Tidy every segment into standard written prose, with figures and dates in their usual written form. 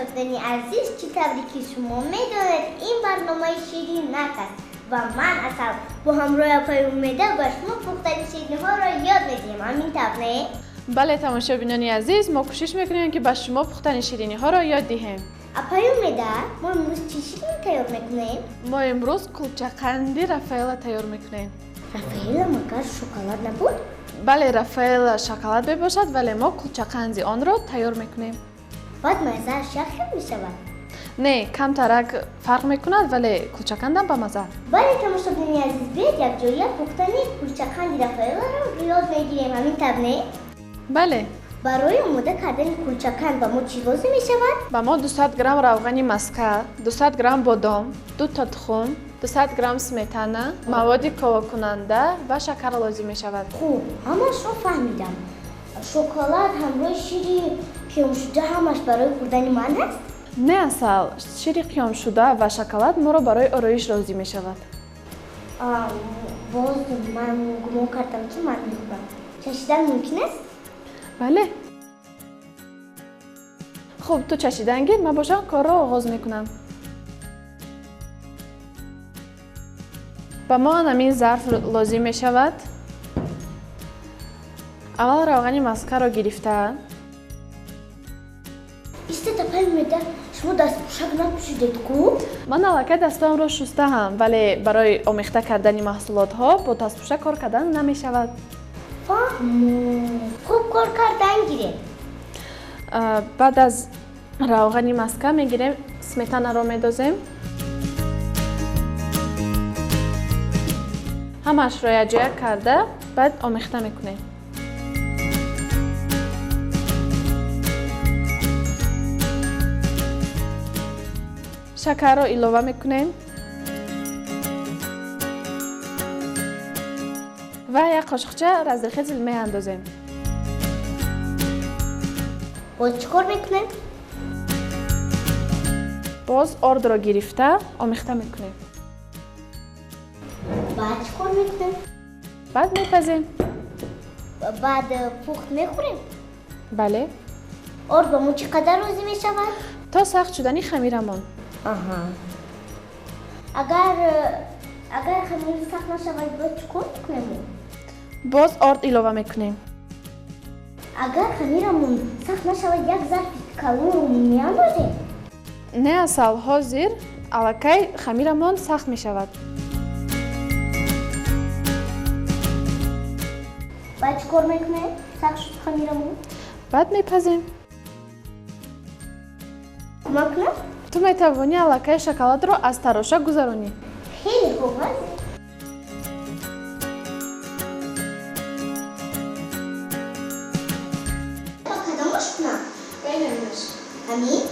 Тамошобинони азиз, чӣ тавре ки шумо медонед, ин барномаи Ширинак аст ва ман Асал бо ҳамроҳи апаи Умеда ба шумо пухтани ширинӣҳоро ёд медиҳем. Ҳамин тавр, не? Бале, тамошобинони азиз, мо кӯшиш мекунем, ки ба шумо пухтани ширинӣҳоро ёд диҳем. Апаи Умеда, мо имрӯз чӣ ширинӣ тайёр мекунем? Мо имрӯз кулчақанди Рафаэла тайёр мекунем. Рафаэла магар шоколад набуд? Бале, Рафаэла шоколад мебошад, вале мо кулчақанди онро тайёр мекунем. Баъд маззааш як хел мешавад? Не, камтарак фарқ мекунад, вале кулчақандам ба мазза. Бале, тамошобинони азиз, биёед якҷоя пухтани кулчақанди Рафаэларо ёд мегирем. Ҳамин тавр, не? Бале. Барои омода кардани кулчақанд ба мо чӣ лозим мешавад? Ба мо 200 грамм равғани маска, 200 грамм бодом, 2 та тухм, 200 грамм сметана, маводи ковакунанда ва шакар лозим мешавад. Хуб, ҳамашро фаҳмидам. Шоколад ҳамроҳи шири қиёмшуда ҳамаш барои хӯрдани ман аст? Не, Асал, шири қиёмшуда ва шоколад моро барои ороиш лозим мешавад. Боз ман гумон кардам, ки ман мехӯрам. Чашидан мумкин аст? Бале. Хуб, ту чашидан гир, ман бошам корро оғоз мекунам. Ба мо ҳамин зарф лозим мешавад. Аввал равғани маскаро гирифта. Истед, апаи Умеда, шумо дастпӯшак напӯшидед ку? Ман аллакай дастонро шустаам, вале барои омехта кардани маҳсулотҳо бо дастпӯшак кор кардан намешавад. Фаҳмо. Хуб, кор кардан гиред. Баъд аз равғани маска мегирем, сметанаро медозем. Ҳамаашро якҷоя карда, баъд омехта мекунем. Шакарро илова мекунем ва як қошиқча разрехи меандозем. Боз чӣ кор мекунем? Боз ордро гирифта омехта мекунем. Баъд чӣ кор мекунем? Баъд мепазем. Баъд пухт мехӯрем? Бале. Орд ба мо чӣ қадар лозим мешавад? То сахт шудани хамирамон. Агар хамир сахт нашавад, боз чӣ кор мекунем? Боз орд илова мекунем. Агар хамирамон сахт нашавад, як зарфи калонро меандозем? Не, Асал, ҳозир аллакай хамирамон сахт мешавад. Баъд чӣ кор мекунем? Сахт шуд хамирамон? Баъд мепазем. Кӯмак кунам? Ту метавонӣ аллакай шоколадро аз тароша гузаронӣ. Хеле хуб аст. Ба кадомаш кунам? Ҳамин?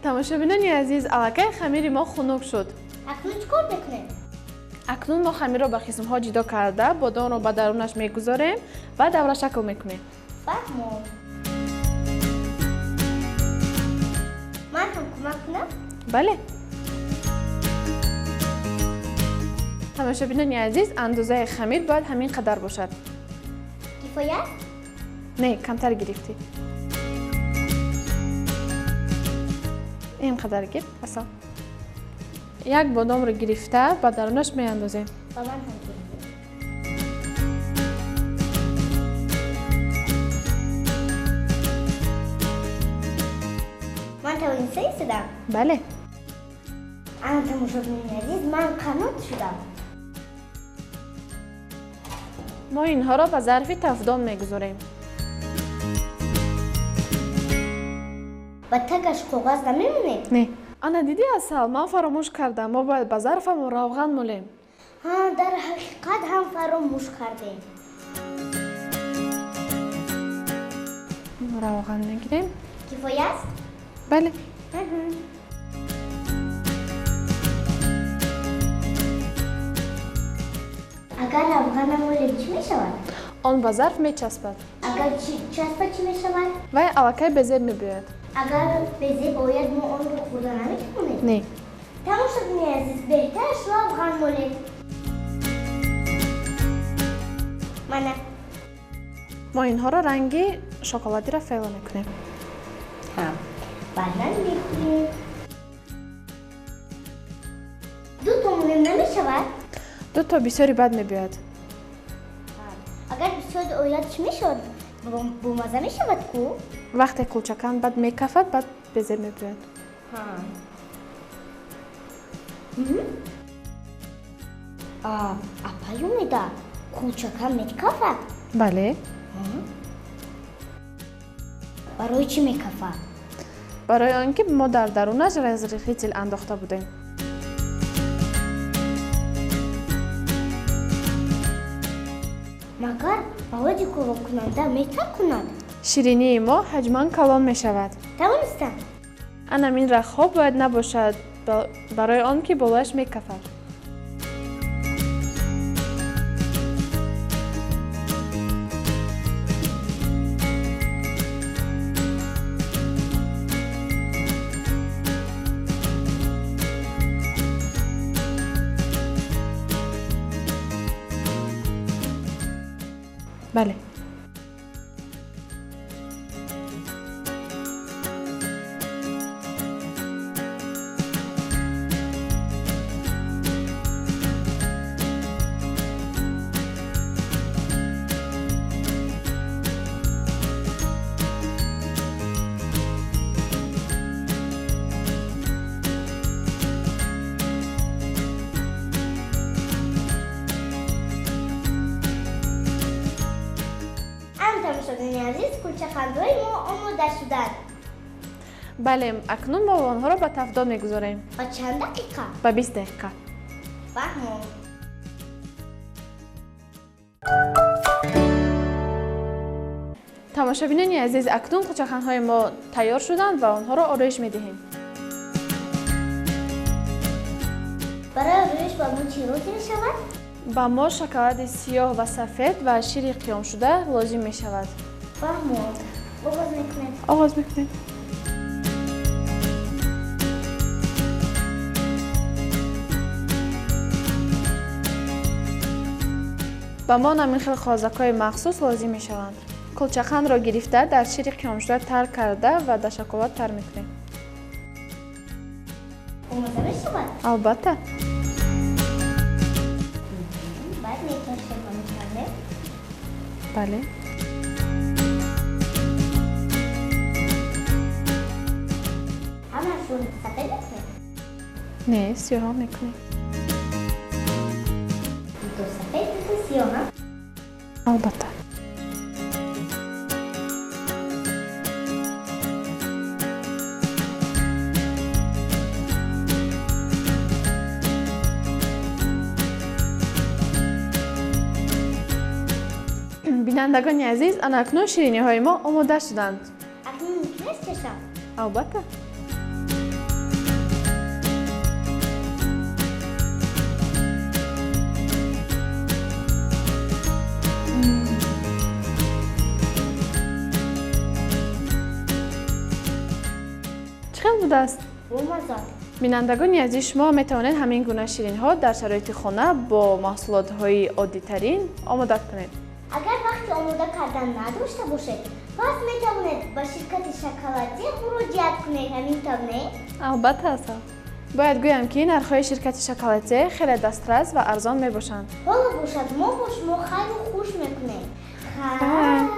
Тамошобинони азиз, аллакай хамири мо хунук шуд. Акнун чӣ кор мекунем? Акнун мо хамирро ба қисмҳо ҷудо карда, бодомро ба дарунаш мегузорем ва даврашакл мекунем. Фаҳмо. Ман ҳам кӯмак кунам? Бале. Тамошобинони азиз, андозаи хамир бояд ҳамин қадар бошад. Кифоя аст? Не, камтар гирифтӣ. Ин қадар гир, Асал. Як бодомро гирифта ба дарунаш меандозем. Ба ман ҳам диҳед. Ман тавониста истодам? Бале. Ана тамошобинони азиз, ман қанот шудам. Мо инҳоро ба зарфи тафдон мегузорем. Ба тагаш коғаз намемонем? Не. Ана дидӣ, Асал, ман фаромӯш кардам. Мо бояд ба зарфамон равған молем. Ҳа, дар ҳақиқат ҳам фаромӯш кардем. Равған мегирем. Кифоя аст? Бале. Агар равған намолем, чӣ мешавад? Он ба зарф мечаспад. Агар часпад, чӣ мешавад? Вай аллакай безеб мебиёяд. Агар безеб ояд, мо онро хӯрда наметавонем? Не. Тамошобинони азиз, беҳтараш равған молед. Мана. Мо инҳоро ранги шоколадиро файла мекунем. Ҳа. Баъдан мекунем. Дуто молем намешавад? Дуто бисёри бад мебиёяд. Агар бисёр ояд, чӣ мешавад? Бомаза мешавад ку? Вақте кулчакан бад мекафад, бад безеб мебиёяд. Апай Умеда, кулчакан мекафад? Бале. Барои чӣ мекафад? Барои он ки мо дар дарунаш разрыхлитель андохта будем. Магар маводи ковокунанда метакунад? Ширинии мо ҳаҷман калон мешавад. Тавонистам? Анам ин рахҳо бояд набошад, барои он ки болояш мекафад. Бале. Тамошобинони азиз, кулчахандҳои мо омода шуданд. Бале, акнун мо онҳоро ба тафдон мегузорем. Ба чанд дақиқа? Ба 20 дақиқа. Фаҳмо. Тамошобинони азиз, акнун кулчахандҳои мо тайёр шуданд ва онҳоро ороиш медиҳем. Барои ороиш ба мо чӣ лозим мешавад? Ба мо шоколади сиёҳ ва сафед ва шири қиёмшуда лозим мешавад. Фаҳмо. Оғоз мекунем. Оғоз мекунем. Ба мо намин хел хозакҳои махсус лозим мешаванд. Кулчахандро гирифта дар шири қиёмшуда тар карда ва дар шоколад тар мекунем. Омода мешавад? Албатта. Бале. Ҳамашон сафед мекунем? Не, сиёҳ мекунем. Ду сафед, ду сиёҳ, ҳа? Албатта. Бинандагони азиз, ана акнун шириниҳои мо омода шуданд. Акнун мумкин аст чашам? Албатта. Чӣ хел будааст? Бомаза. Бинандагони азиз, шумо метавонед ҳамин гуна ширинҳо дар шароити хона бо маҳсулотҳои оддитарин омода кунед. Агар вақти омода кардан надошта бошед, пас метавонед ба ширкати шоколадӣ муроҷиат кунед. Ҳамин тавр, не? Албатта, Асал. Бояд гӯям, ки нархҳои ширкати Шоколатье хеле дастрас ва арзон мебошанд. Ҳоло бошад, мо бо шумо хайру хуш мекунем. Хайр.